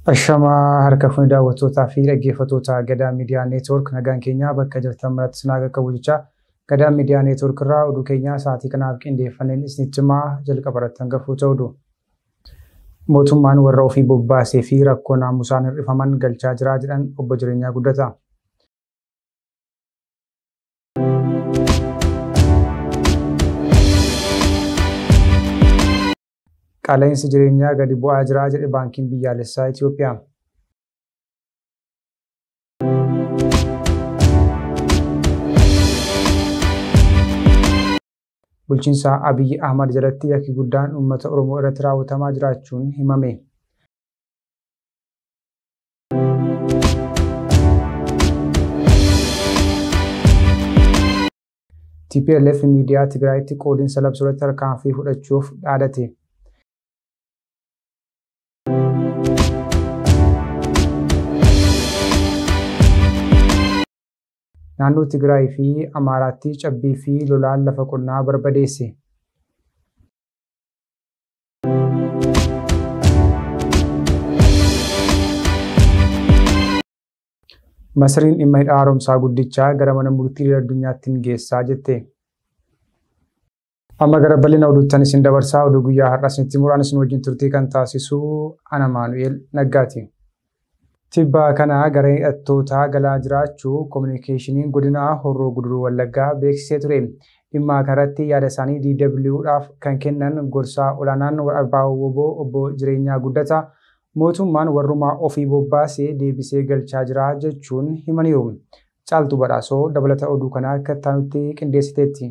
Ashamaa harka fuuni daawwattootaa fi dhaggeeffattoota Gadaa Miidiyaa Neetwoork, nagaan keenya bakka jirtan maratti isin haa qaqqabu jecha, Gadaa Miidiyaa Neetwoork irraa oduu keenya sa'aatii kanaaf qindeeffanneen isinitti himaa. Jalqaba irratti hangafoota oduu. Mootummaan warra ofii bobbaasee fi rakkoo naamusaan hir'ifaman galchaa jira jedhan Obbo Jireenyaa Guddataa. Qaala'insi jireenyaa gadi bu'aa jira jedhe Baankiin Biyyaalessaa Itoophiyaa. Bulchiinsa Abiyyi Ahmad jalatti yakki guddaan uummata Oromoo irratti raawwatamaa jiraachuun himame. TPLF miidiyaa Tigraayitti qoodinsa labsuu irratti tarkaanfii fudhachuuf dhaadate. Naannoo Tigraay fi Amaaraatti cabbii fi lolaan lafa qonnaa barbadeesse. Masriin dhimma hidha haaromsaa guddichaa gara mana murtii addunyaatti geessaa jette. Amma gara bal'ina oduuttan isin dabarsaa. Oduu guyyaa har'aa isinitti muraan isin wajjin turtii kan taasisu ana Maanu'eel Naggaati. Tibba kana gara hidhattootaa galaa jiraachuu Kominikeeshiniin Godina Horroo Guduruu Wallaggaa beeksisee ture. Dhimma kanarratti yaada isaanii DW'dhaaf kan kennan gorsaa olaanaan Abbaa Woboo Obbo Jireenyaa Guddataa, mootummaan warrumaa ofii bobbaasee deebisee galchaa jira jechuun himaniiru. Caaltuu Badhaasoo dabalata oduu kanaa akka itti qindeessiteetti.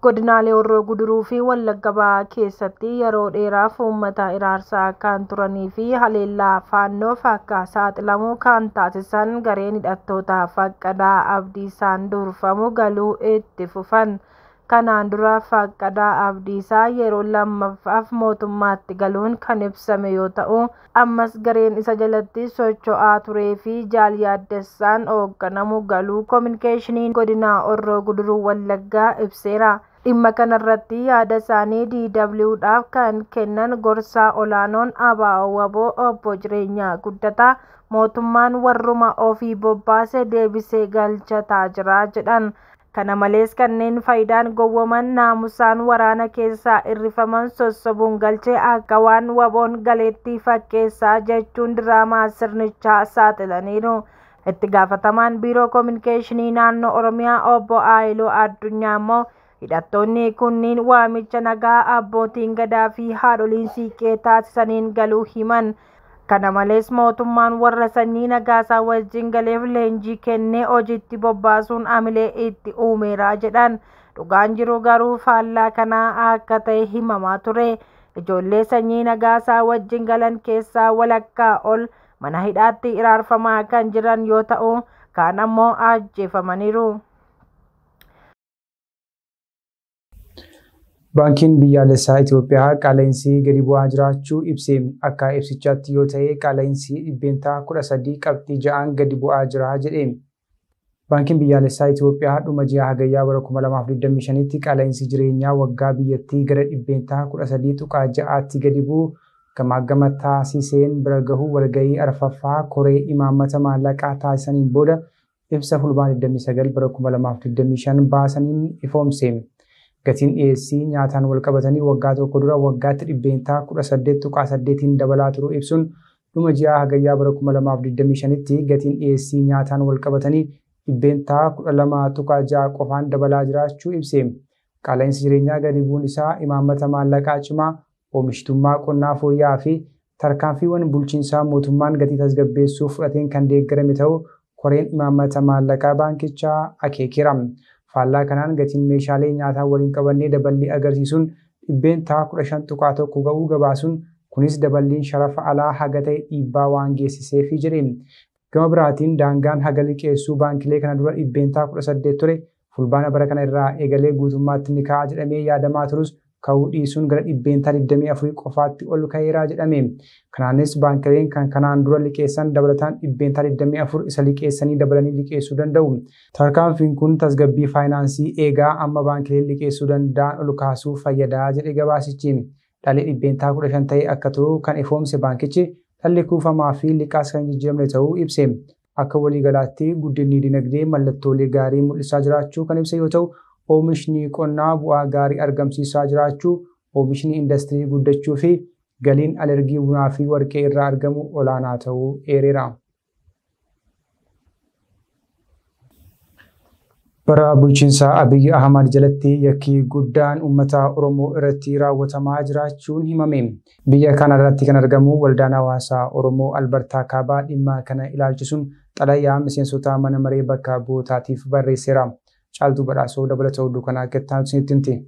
Godinaalee Horroo Guduruu fi Wallagga Bahaa keessatti yeroo dheeraaf uummata iraarsaa kan turanii fi haleellaa faannoof akka saaxilamu kan taasisan gareen hidhattoota Faqqadaa Abdiisaan durfamu galuu itti fufan. Kanaan dura Faqqadaa Abdiisaa yeroo lammaffaaf mootummaatti galuun kan ibsame yoo ta'u, ammas gareen isa jalatti socho'aa turee fi Jaal Yaaddessaan hoogganamu galuu Kominikeeshiniin Godina Horroo Guduruu Wallaggaa ibseera. Dhimma kanarratti yaada isaanii DW'dhaaf kan kennan gorsaa olaanoon ABO WBO Obbo Jireenyaa Guddataa, mootummaan warruma ofii bobbaase deebisee galchataa jira jedhan. Kana malees kanneen faayidaan gowwooman, naamusaan waraana keessaa hir'ifaman sossobuun galchee akka waan WBOn galeetti fakkeessaa jechuun diraamaa sirnichaa saaxilaniiru. Itti gaafatamaan Biiroo Kominikeeshinii Naannoo Oromiyaa Obbo Haayiluu Addunyaa immoo, hidhattoonni kunniin waamicha nagaa abbootiin gadaa fi haadholiin siiqqee taasisaniin galuu himan. Kana malees mootummaan warra Sanyii Nagaasaa wajjin galeef leenjii kennee hojiitti bobbaasuun amilee itti uumeera jedhan. Dhugaan jiru garuu faallaa kanaa akka ta'e himamaa ture. Ijoollee Sanyii Nagaasaa wajjin galan keessaa walakkaa ol mana hidhaatti iraarfamaa kan jiran yoo ta'u, kaan ammoo ajjeefamaniiru. Baankiin Biyyaalessaa Itoophiyaa qaala'insi gadi bu'aa jiraachuu ibse. Akka ibsichaatti yoo ta'e, qaala'insi 13.6% gadi bu'aa jira jedhe. Baankiin Biyyaalessaa Itoophiyaa dhuma ji'a Hagayyaa bara 2025tti qaala'insi jireenyaa waggaa biyyattii gara 13.6%tti gadi bu'u gamaagama taasiseen bira gahuu walgahii arfaffaa koree imaammata maallaqaa taasisaniin booda ibsa Fulbaana 29 bara 2025 baasaniin ifoomse. Gatiin dhiyeessii nyaataan wal qabatanii waggaa tokko dura waggaatti 18.8% dabalaa turuu ibsuun, dhuma ji'a Hagayyaa bara 2025tti gatiin dhiyeessii nyaataan wal qabatanii 12.6% qofaan dabalaa jiraachuu ibse. Qaala'insi jireenyaa gadi bu'uun isaa imaammata maallaqaa cimaa, oomishtummaa qonnaa fooyya'aa fi tarkaanfiiwwan bulchiinsaa mootummaan gatii tasgabbeessuuf fudhateen kan deeggarame ta'uu koreen imaammata maallaqaa baankichaa akeekeera. Faallaa kanaan gatiin meeshaalee nyaataa waliin qabannee daballii agarsiisuun 15.1% ga'uu gabaasuun, kunis daballiin sharafa alaa haga ta'e dhiibbaa waan geessiseefi jedhe. Gama biraatiin daangaan haga liqeessuu baankilee kana dura 18% ture Fulbaana bara kana irraa eegalee guutummaatti ni ka'a jedhamee yaadamaa turus, ka'uu dhiisuun gara 24% qofaatti ol ka'eera jedhame. Kanaanis baankileen kan kanaan dura liqeessan dabalataan 24% isa liqeessanii dabalanii liqeessuu danda'u. Tarkaanfiin kun tasgabbii faayinaansii eegaa amma baankileen liqeessuu danda'an ol kaasuuf fayyadaa jedhe gabaasichi. Dhalli 15% ta'e akka turu kan ifoomse baankichi, Dhalli kuufamaa fi liqaas kan jijjiiramne ta'uu ibse. Akka waliigalaatti guddinni dinagdee mallattoolee gaarii mul'isaa jiraachuu kan ibse yoo ta'u, oomishni qonnaa bu'aa gaarii argamsiisaa jiraachuu, oomishni indastirii guddachuu fi galiin alergii bunaa fi warqee irraa argamu olaanaa ta'uu eereera. Bara bulchiinsa Abiyyi Ahmad jalatti yakki guddaan uummata Oromoo irratti raawwatamaa jiraachuun himame. Biyya kana irratti kan argamu waldaan hawaasaa Oromoo Albertaa Kaabaa dhimma kana ilaalchisuun xalayaa miseensota mana maree bakka bu'ootaatiif barreesseera. Caaltuu Badhaasoo dabalata oduu kanaa akka itti isinitti himti.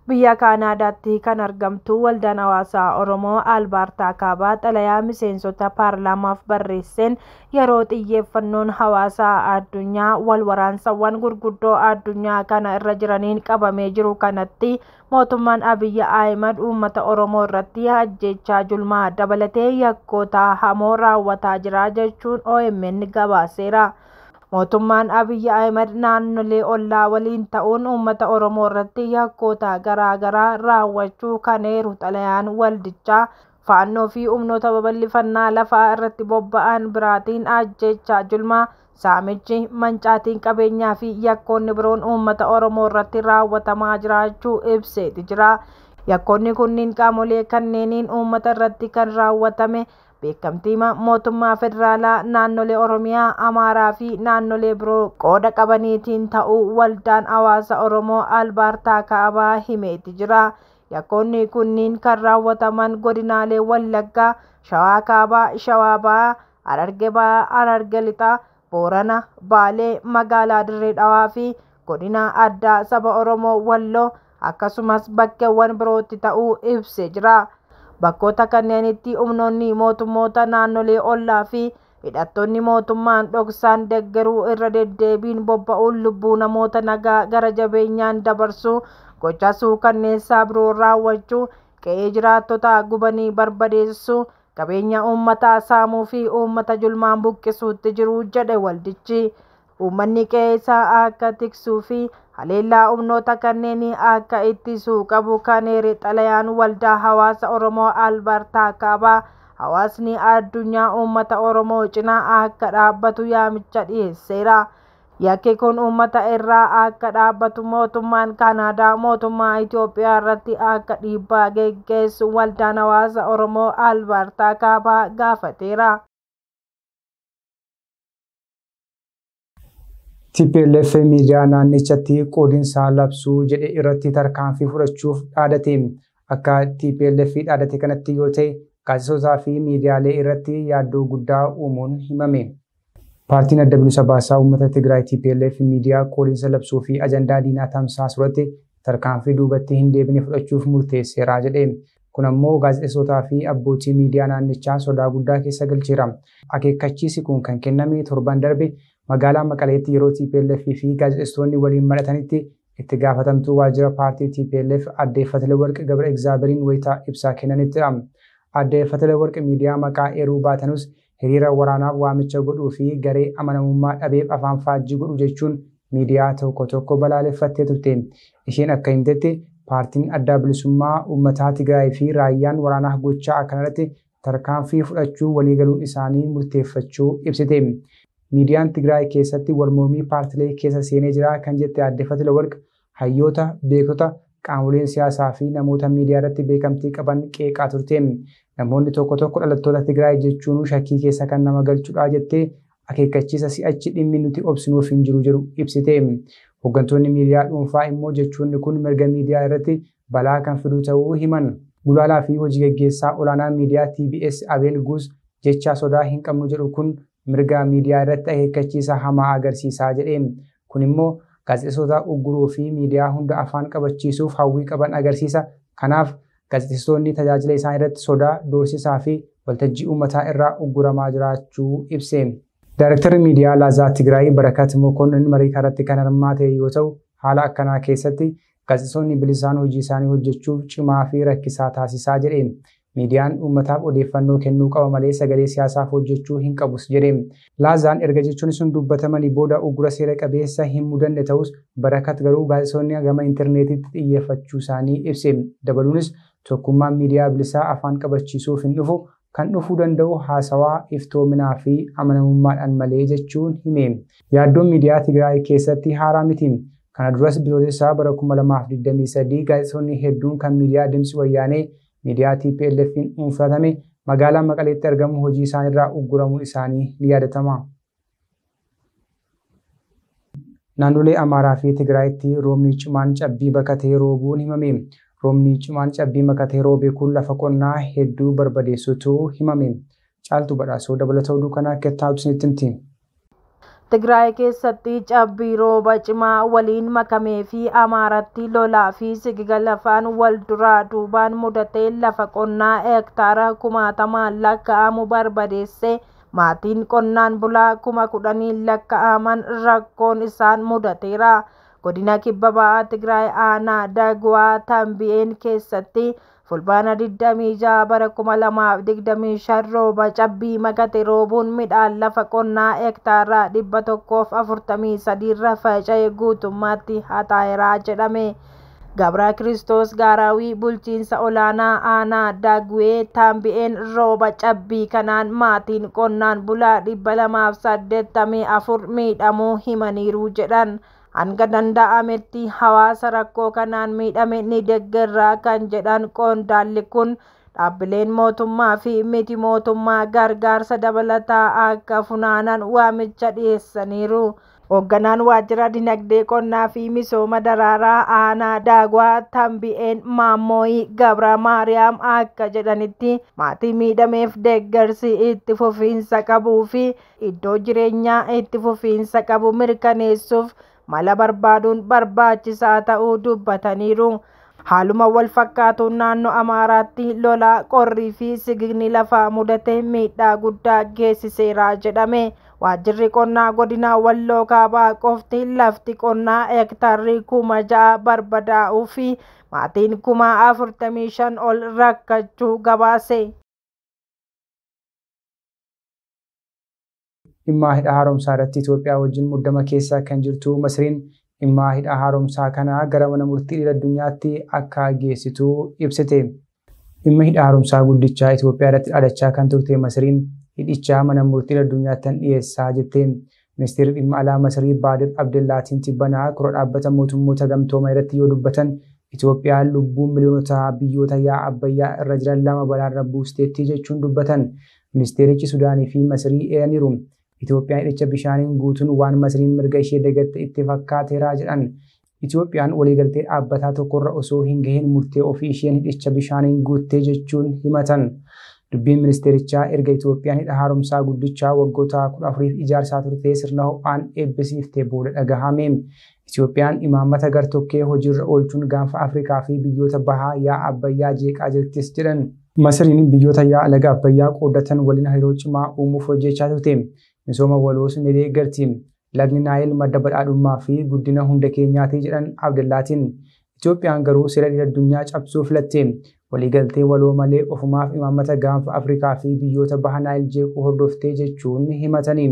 Biyya Kaanaadaatti kan argamtu waldaan hawaasaa Oromoo Albertaa Kaabaa xalayaa miseensota paarlaamaaf barreesseen yeroo xiyyeeffannoon hawaasaa addunyaa wal waraansawwan gurguddoo addunyaa kana irra jiraniin qabamee jiru kanatti mootummaan Abiyyi Ahimad uummata Oromoo irratti ajjeechaa julmaa dabalatee yakkoota hamoo raawwataa jira jechuun OMN gabaaseera. Mootummaan Abiyyi Ahimad naannolee ollaa waliin ta'uun uummata Oromoo irratti yakkoota garaa garaa raawwachuu kan eeru xalayaan waldichaa faannoo fi humnoota babal'ifannaa lafaa irratti bobba'an biraatiin ajjeechaa julmaa, saamichi, mancaatiin qabeenyaa fi yakkoonni biroon uummata Oromoo irratti raawwatamaa jiraachuu ibseeti jira. Yakkoonni kunniin qaamolee kanneeniin uummata irratti kan raawwatame beekamtii mootummaa federaalaa, naannolee Oromiyaa, Amaaraa fi naannolee biroo qooda qabaniitiin ta'uu waldaan hawaasa Oromoo Albertaa Kaabaa himeeti jira. Yakkoonni kunniin kan raawwataman godinaalee Wallaggaa, Shawaa Kaabaa, Shawaa Bahaa, Harargee Bahaa, Harargee Lixaa, Boorana, Baalee, magaalaa Dirree Dhawaa fi godina addaa saba Oromoo Walloo akkasumas bakkeewwan birootti ta'uu ibsee jira. Bakkoota kanneenitti humnoonni mootummoota naannolee ollaa fi hidhattoonni mootummaan dhoksaan deeggaruu irra deddeebiin bobba'uun lubbuu namoota nagaa gara jabeenyaan dabarsuu, gocha suukanneessaa biroo raawwachuu, qe'ee jiraattotaa gubanii barbadeessuu, qabeenya uummataa saamuu fi uummata julmaan buqqisuutti jiru jedhe waldichi. Uummanni qe'ee isaa akka tiksuu fi haleellaa humnoota kanneenii akka ittisuu qabu kan eere xalayaan waldaa hawaasa Oromoo Albertaa Kaabaa hawaasni addunyaa uummata Oromoo cinaa akka dhaabbatu yaamicha dhiyeesseera. Yakki kun uummata irraa akka dhaabbatu mootummaan Kaanaadaa mootummaa Itoophiyaa irratti akka dhiibbaa geggeessu waldaan hawaasa Oromoo Albertaa Kaabaa gaafateera. TPLF miidiyaa naannichatti qoodinsa labsuu jedhe irratti tarkaanfii fudhachuuf dhaadate. Akka TPLF dhaadate kanatti yoo ta'e gaazexeessotaa fi miidiyaalee irratti yaaddoo guddaa uumuun himame. Paartiin Adda Bilisa Baasaa Uummata Tigraay TPLF miidiyaa qoodinsa labsuu fi ajandaa diinaa tamsaasu irratti tarkaanfii duubatti hin deebine fudhachuuf murteesseera jedhe. Kun ammoo gaazexeessotaa fi abbootii miidiyaa naannichaa sodaa guddaa keessa galcheera. Akeekkachiisi kun kan kenname torban darbe magaalaa Maqaleetti yeroo TPLF fi gaazexeessitoonni waliin mari'atanitti itti gaafatamtuu waajjira paartii TPLF aadde Fatalawarq Gabra Egzaaberiin wayitaa ibsaa kennanittidha. Aadde Fatalawarq miidiyaa maqaa eeruu baatanus hiriira waraanaaf waamicha godhuu fi garee amanamummaa dhabeef afaan faajjii godhu jechuun miidiyaa tokko tokko balaaleffattee turte. Isheen akka himtetti paartiin adda bilisummaa uummataa Tigraay fi raayyaan waraanaa gochaa akkanarratti tarkaanfii fudhachuu waliigaluun isaanii murteeffachuu ibsite. Miidiyaan Tigraay keessatti walmormii paartilee keessa seenee jira kan jette aadde Fatalawarq hayyoota, beektota, qaamoleen siyaasaa fi namoota miidiyaa irratti beekamtii qaban qeeqaa turte. Namoonni tokko tokko dhalattoota Tigraay jechuun shakkii keessa kan nama galchudha jettee akeekkachiisa si'achi dhimmi nuti obsinuuf hin jiru jedhu ibsite. Hooggantoonni miidiyaa dhuunfaa immoo jechoonni kun mirga miidiyaa irratti balaa kan fidu ta'uu himan. Gulaalaa fi hojii gaggeessaa olaanaa miidiyaa TBS Abeel Guuz jecha sodaa hin qabnu jedhu kun mirga miidiyaa irratti akeekkachiisa hamaa agarsiisaa jedhe. Kun immoo gaazexeessota ugguruu fi miidiyaa hunda afaan qabachiisuuf hawwii qaban agarsiisa. Kanaaf gaazexeessitoonni tajaajila isaan irratti sodaa, doorsisaa fi waltajjii uummataa irraa ugguramaa jiraachuu ibse. Daayirektarri miidiyaa Laazaa Tigraay Barakat Mokonnin marii kanarratti kan hirmaate yoo ta'u, haala akkanaa keessatti gaazexeessonni bilisaan hojii isaanii hojjechuuf cimaa fi rakkisaa taasisaa jedhe. Miidiyaan uummataaf odeeffannoo kennuu qaba malee sagalee siyaasaaf hojjechuu hin qabus jedhe. Laazaan erga jechuun sun dubbatamanii booda uggura seera qabeessa hin mudanne ta'us Barakat garuu gaazexeessonni gama intarneetitti xiyyeeffachuu isaanii ibse. Dabaluunis tokkummaan miidiyaa bilisaa afaan qabachiisuuf hin dhufu. Kan dhufuu danda'u haasawaa iftoominaa fi amanamummaadhaan malee jechuun hime. Yaaddoon miidiyaa Tigraay keessatti haaraa miti. Kana duras bitootessa bara 2023 gaazexeessonni hedduun kan miidiyaa Dimtsi Wayyaanee miidiyaa TPLF'n dhuunfatame magaalaa Maqaleetti argamu hojii isaaniirraa ugguramuun isaanii ni yaadatama. Naannolee Amaaraa fi Tigraayitti roobni cimaan cabbii bakatee roobuun himame. Roobni cimaan cabbii makatee roobe kun lafa qonnaa hedduu barbadeessutu himame. Caaltuu Badhaasoo dabalata oduu kanaa akka taatu isinitti himti. Tigraay keessatti cabbii rooba cimaa waliin makamee fi Amaaratti lolaa fi sigiga lafaan wal duraa duubaan mudatee lafa qonnaa hektaara kumaatamaan lakkaa'amu barbadeesse. Maatiin qonnaan bulaa 10,000 lakkaa'aman rakkoon isaan mudateera. Godina Kibba Ba'aa Tigraay aanaa Dagwaa Tambi'een keessatti Fulbaana 26 bara 2025 rooba cabbii makate roobuun midhaan lafa qonnaa hektaara 143 irra faca'e guutummaatti haxaa'eera jedhame. Gabra Kiristoos Gaaraawii bulchiinsa olaanaa aanaa Dagwee Tambi'een rooba cabbii kanaan maatiin qonnaan bulaa 284 miidhamuu himaniiru jedhan. Hanga danda'ametti hawaasa rakkoo kanaan miidhame ni deeggarra kan jedhan qondaalli kun dhaabbileen mootummaa fi miti mootummaa gargaarsa dabalataa akka funaanan waamicha dhiyeessaniiru. Hoogganaan waajjira dinagdee qonnaa fi misooma daraaraa aanaa Daagwaa Tambi'een Maammooyi Gabra Maariyaam akka jedhanitti maatii miidhameef deeggarsi itti fufiinsa qabuu fi iddoo jireenyaa itti fufiinsa qabu mirkaneessuuf mala barbaaduun barbaachisaa ta'uu dubbataniiru. Haaluma wal fakkaatuun naannoo Amaaraatti lolaa, qorrii fi sigigni lafaa mudate miidhaa guddaa geessiseera jedhame. Waajjirri qonnaa godina Walloo Kaabaa qofti lafti qonnaa hektaarri 6,000 barbadaa'uu fi maatiin 45,000 ol rakkachuu gabaase. Dhimma hidha haaromsaa irratti Itoophiyaa wajjin muddama keessa kan jirtu Masriin dhimma hidha haaromsaa kana gara mana murtii idil addunyaatti akka geessitu ibsite. Dhimma hidha haaromsaa guddichaa Itoophiyaa irratti dhaadachaa kan turte Masriin hidhichaa mana murtii idil addunyaatti dhiyeessaa jette. Ministeerri dhimma alaa Masrii Baadir Abdellaatiin Tibbanaa kora dhaabbata mootummoota gamtooma irratti yoo dubbatan Itoophiyaan lubbuu miliyoonota biyyoota yaa'a Abbayyaa irra jiran lama balaarra buusteetti jechuun dubbatan. Ministeerichi Sudaanii fi Masrii eeraniiru. Itoophiyaan hidhicha bishaaniin guutuun waan Masriin mirga ishee dagatte itti fakkaateera jedhan. Itoophiyaan waliigaltee dhaabbataa tokkorra osoo hin gahin murtee ofii isheen hidhicha bishaaniin guuttee jechuun himatan. Dubbiin ministeerichaa erga Itoophiyaan hidha haaromsaa guddichaa waggoota 14 ijaarsaa turte sirna ho'aan eebbisiiftee booda dhagahame. Itoophiyaan imaammata gartokkee hojiirra oolchuun gaanfa Afrikaa fi biyyoota bahaa yaa'a Abbayyaa jeeqaa jirtis jedhan. Masriin biyyoota yaa'a laga Abbayyaa qooddatan waliin hariiroo cimaa uumuuf hojjechaa turte. Misooma waloos ni deeggarti. Lagni Naayil madda badhaadhummaa fi guddina hunda keenyaati jedhan Abdellaatiin. Itoophiyaan garuu seera idil addunyaa cabsuu filatte. Waliigaltee waloo malee ofumaaf imaammata gaanfa Afrikaa fi biyyoota baha Naayil jeequu hordoftee jechuun himatanii.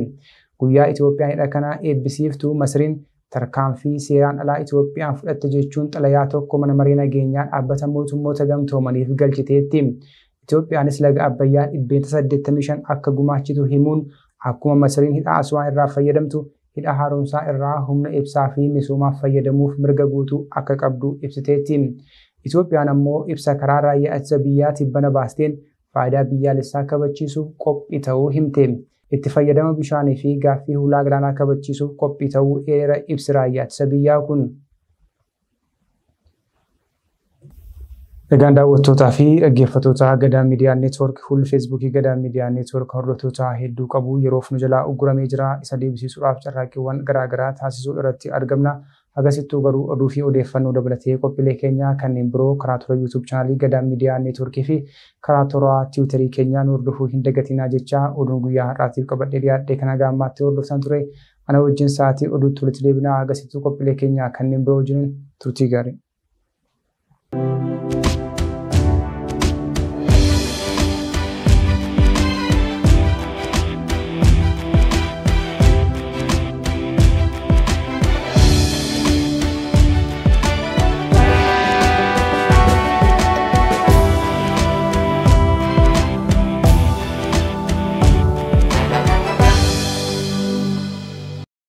Guyyaa Itoophiyaan hidha kana eebbisiiftu Masriin tarkaanfii seeraan alaa Itoophiyaan fudhatte jechuun xalayaa tokko mana maree nageenyaa dhaabbata mootummoota gamtoomaniif galchiteetti. Itoophiyaanis laga Abbayyaa 85% akka gumaachitu himuun akkuma Masriin hidha Aswaan irraa fayyadamtu hidha haaromsaa irraa humna ibsaa fi misoomaaf fayyadamuuf mirga guutuu akka qabdu ibsiteetti. Itoophiyaan ammoo ibsa karaa raayyaa ittisa biyyaa tibbana baasteen faayidaa biyyaalessaa kabachiisuuf qophii ta'uu himte. Itti fayyadama bishaanii fi gaaffii hulaa galaanaa kabachiisuuf qophii ta'uu eera ibsi raayyaa ittisa biyyaa kun. Egaan daawwattootaa fi dhaggeeffattoota Gadaa Miidiyaa Neetwoork fuulli Feesbuukii Gadaa Miidiyaa Neetwoork hordoftoota hedduu qabu yeroof nu jalaa ugguramee jira. Isa deebisiisuudhaaf carraaqqiiwwan garaagaraa taasisuu irratti argamna. Agasittuu garuu oduu fi odeeffannoo dabalatee qophiilee keenya kanneen biroo karaa toora YouTube chaanalii Gadaa Miidiyaa Neetwoorkii fi karaa toora Tiwiitarii keenyaa nu hordofuu hin dagatinaa jecha oduun guyyaa har'aatiif qabadhee dhiyaadhe kana gaammaatti hordoftan ture. Ana wajjin sa'aatii oduutti walitti deebinaa. Agasittuu qophiilee keenya kanneen biroo wajjin turtii gaarii.